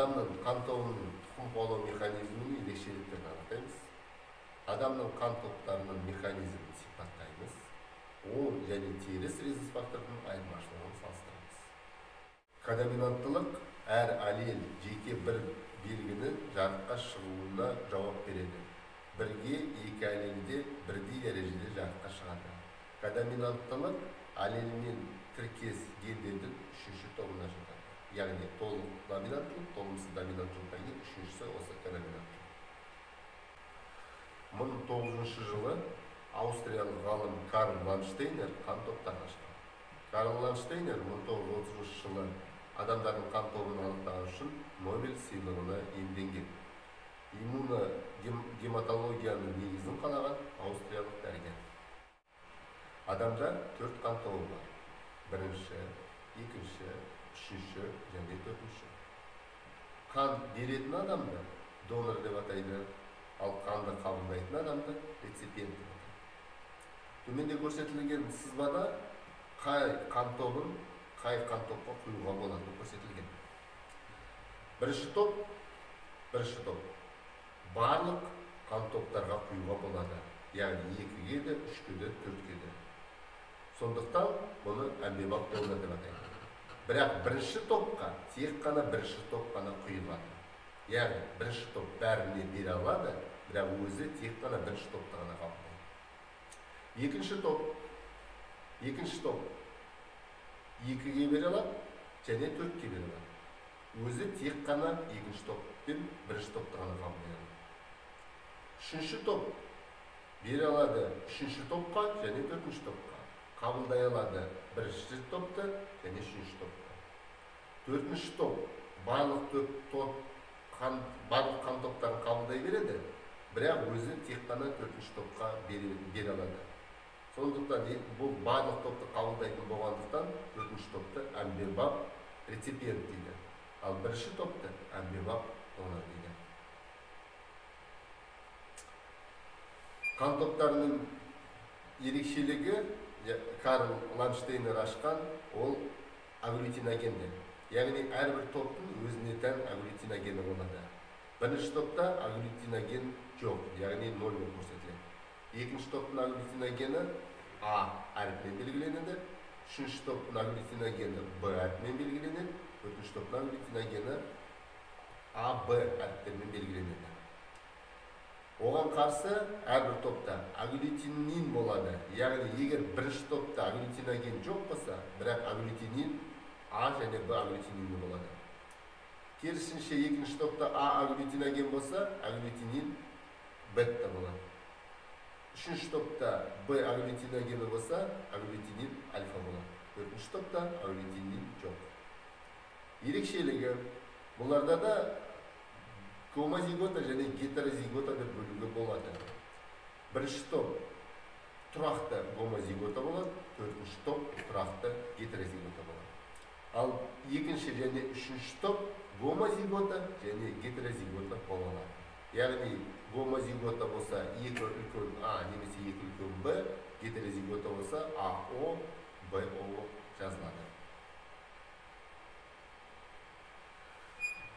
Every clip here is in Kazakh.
Адамның қан тобының тұқым қуалау механизмінің ерекшеліктерін анықтаймыз. Адамның қан топтарының механизмін сипаттаймыз. Оң және теріс резус фактордың айырмашылығын салыстырамыз. Кодоминанттылық әр аллель жеке бір белгінің жарыққа шығуына жауап береді. Бірге екі аллельде бірдей дәрежеде жарыққа шығады. Кодоминанттылық аллельмен тіркес гендердің үшінші тобына жатады. Яғни толық доминанттылық, толымсыз доминанттылықтан кейін үшіншісі осы кодоминанттылық. 1900 жылы аустриялық ғалым Карл Ландштейнер қан топтарын ашқан. Карл Ландштейнер 1930 жылы адамдардың қан тобын анықтаған үшін Нобель сыйлығына иемденген. Иммуногематологияның негізін қалаған аустриялық дәрігер. Адамда 4 қан тобы бар. Бірінші, екінші, үшінші және төртінші. Қан беретін адамды донор деп атайды, ал қанды қабылдайтын адамды реципиент деп атайды. Төменде көрсетілген сызбада қай қан тобын қай қан топқа құюға болатыны көрсетілген. Бірінші топ барлық қан топтарға құюға болады, яғни 2-ге де, 3-ке де, 4-ке де. Сондықтан бұны әмбебап донор деп атайды. Бірақ бірінші топқа тек қана бірінші топ қана құйылады. Яғни бірінші топ бәріне бере алады, бірақ өзі тек қана бірінші топты ғана қабылдайды. Екінші топ 2-ге бере алады және 4-ке бере алады. Өзі тек қана екінші топ пен бірінші топты ғана қабылдай алады. Үшінші топ бере алады үшінші топқа және төртінші топқа. Қабылдай алады бірінші топты және үшінші топты. Төртінші топ барлық қан топтарын қабылдай береді, бірақ өзі тек қана төртінші топқа бере алады. Сондықтан бұл барлық топты қабылдайтын болғандықтан төртінші топты әмбебап реципиент дейді. Ал бірінші топты әмбебап донор дейді. Қан топтарының ерекшелігі Карл Ландштейнер ашқан, ол агглютиногендер. Яғни әрбір топтың өзіне тән агглютиногені болады. Бірінші топта агглютиноген жоқ, яғни 0 болып көрсетіледі. Екінші топтың агглютиногені А әрпімен белгіленеді. Үшінші топтың агглютиногені Б әрпімен белгіленеді. Төртінші топтың агглютиногені А, Б әріптерімен белгіленеді. Оған қарсы әрбір топта агглютинин болады. Яғни егер бірінші топта агглютиноген жоқ болса, бірақ агглютинин А және Б агглютинині болады. Керісінше екінші топта А агглютиноген болса, агглютинин бета болады. Үшінші топта Б агглютиногені болса, агглютинин альфа болады. Төртінші топта агглютинин жоқ. Ерекшелігі, бұларда да гомозигота және гетерозигота деп бөлуге болады. Бірінші топ тұрақты гомозигота болады, төртінші топ тұрақты гетерозигота болады. Ал екінші және үшінші топ гомозигота және гетерозигота бола алады. Яғни гомозигота болса 2 үлкен А немесе 2 үлкен Б, гетерозигота болса АО, БО жазылады.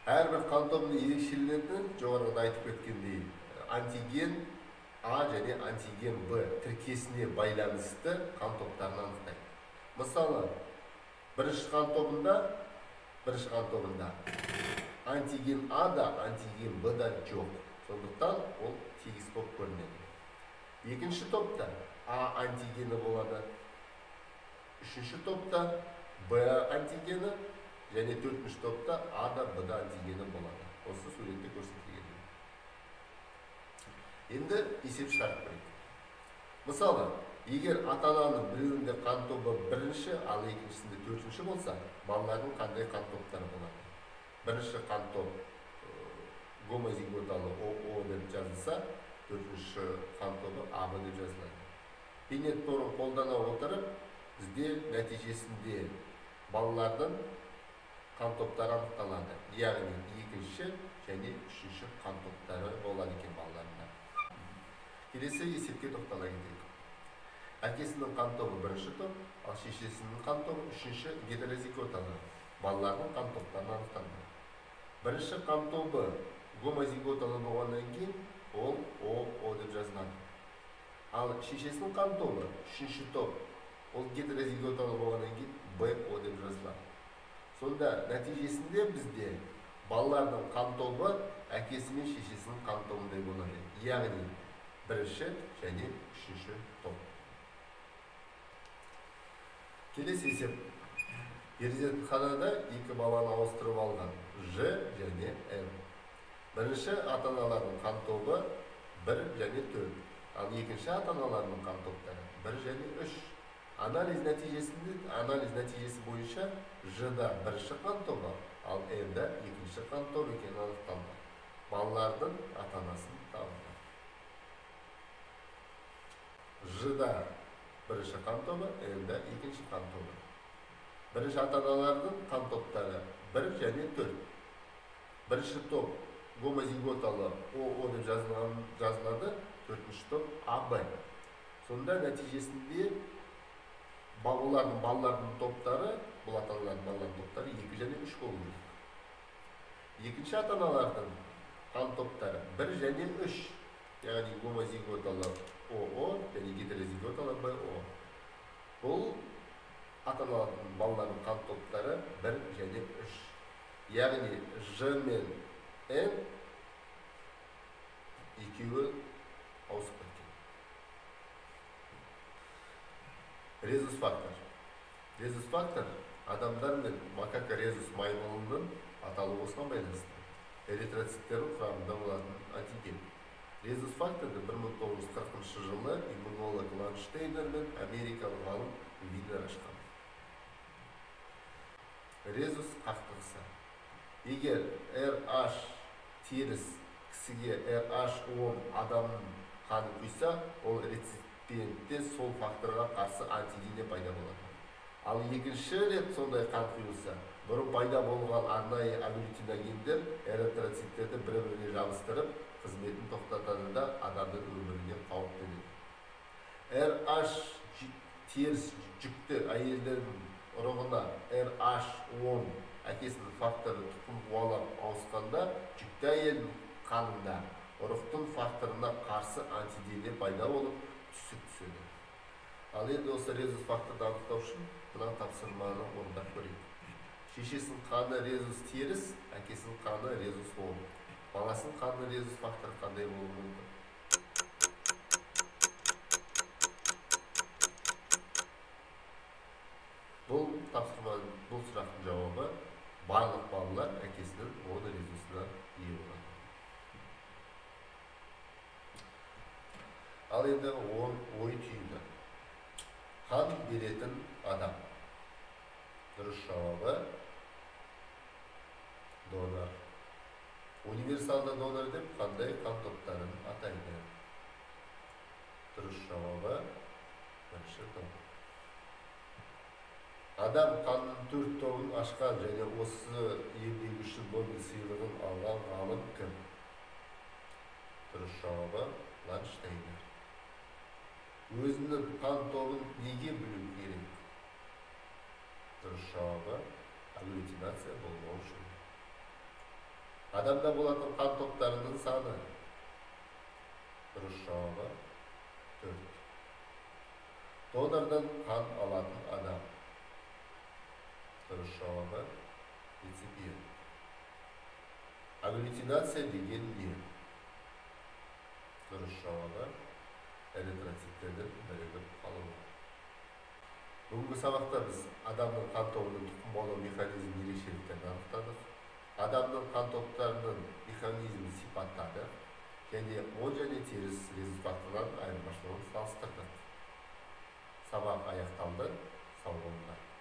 Әрбір қан тобының ерекшеленетін, жоғарыда айтып кеткендей, антиген А және антиген Б тіркесіне байланысты қан топтарын анықтайды. Мысалы, бірінші қан тобында антиген А да, антиген Б да жоқ. Сондықтан ол тегіс болып көрінеді. Екінші топта А антигені болады. Үшінші топта Б антигені және төртінші топта А да Б да антигені болады. Осы суретте көрсетілген. Енді есеп шығарып көрейік. Мысалы, егер ата-ананың біреуінде қан тобы бірінші, ал екіншісінде төртінші болса, балалардың қандай қан топтары болады? Бірінші қан топ гомозиготалы ОО деп жазылса, төртінші қан тобы АБ деп жазылады. Пинет торын қолдана отырып, бізде нәтижесінде балалардың қан топтары анықталады. Яғни екінші және үшінші қан топтары болады екен балаларында. Келесі есепке тоқтала кетейік. Әкесінің қан тобы бірінші топ, ал шешесінің қан тобы үшінші гетерозиготалы. Балалардың қан топтарын анықтанды. Бірінші қан тобы гомозиготалы болғаннан кейін ол ОО деп жазылады. Ал шешесінің қан тобы үшінші топ, ол гетерозиготалы болғаннан кейін БО деп жазылады. Сонда нәтижесінде бізде балалардың қан тобы әкесі мен шешесінің қан тобындай болады. Яғни бірінші және үшінші топ. Келесі есеп. Перзентханада екі баланы ауыстырып алған Ж және М. Бірінші ата-аналардың қан тобы 1 және 4, ал екінші ата-аналарының қан топтары 1 және 3. Анализ нәтижесі бойынша Ж-да бірінші қан тобы, ал М-да екінші қан тобы екені анықталды. Балалардың ата-анасын табыңдар. Ж-да бірінші қан тобы, М-да екінші қан тобы. Бірінші ата-аналардың қан топтары 1 және 4. Бірінші топ гомозиготалы ОО деп жазылады, төртінші топ АБ. Сонда нәтижесінде олардың балалардың топтары, бұл ата-аналардың балалардың топтары 2 және 3 болу керек. Екінші ата-аналардың қан топтары 1 және 3, яғни гомозиготалы ОО және гетерозиготалы БО. Бұл ата-аналардың балалардың қан топтары 1 және 3. Яғни Ж мен Н екеуі ауысып кеткен. Резус фактор. Резус фактор адамдар мен макака резус маймылының аталуы осыған байланысты. Эритроциттердің құрамында болатын антиген. Резус факторды 1940 жылы иммунолог Ланштейнер мен америкалық ғалым Винер ашқан. Резус қақтығысы. Егер RH теріс кісіге RH10 адамның қанын құйса, ол реципиентте сол факторға қарсы антидене пайда болады. Ал екінші рет сондай қан құйылса, бұрын пайда болған арнайы агглютиногендер эритроциттерді бір-біріне жабыстырып, қызметін тоқтатады да адамның өміріне қауіп төнеді. RH теріс жүкті әйелдердің ұрығына RH10 әкесінің факторы тұқым қуалап ауысқанда, жүкті әйелдің қанында ұрықтың факторына қарсы антидене пайда болып, түсік түседі. Ал енді осы резус факторды анықтау үшін мына тапсырманы орындап көрейік. Шешесінің қаны резус теріс, әкесінің қаны резус оң. Баласының қаны резус факторы қандай болуы мүмкін? Бұл тапсырманың, бұл сұрақтың жауабы барлық балалар әкесінің оң резусына ие болады. Ал енді ой түйіні. Қан беретін адам. Дұрыс жауабы донор. Универсалды донор деп қандай қан топтарын атайды? Дұрыс жауабы бірінші топ. Адам қанның 4 тобын ашқан және осы еңбегі үшін Нобель сыйлығын алған ғалым кім? Дұрыс жауабы Ланштейнер. Өзінің қан тобын неге білу керек? Дұрыс жауабы агглютинация болмау үшін. Адамда болатын қан топтарының саны? Дұрыс жауабы 4. Донордан қан алатын адам. Дұрыс жауабы реципиент. Агглютинация деген не? Дұрыс жауабы эритроциттердің бірігіп қалуы. Бүгінгі сабақта біз адамның қан тобының тұқым қуалау механизмінің ерекшеліктерін анықтадық. Адамның қан топтарының механизмін сипаттадық және оң және теріс резус факторларының айырмашылығын салыстырдық. Сабақ аяқталды. Сау болыңдар.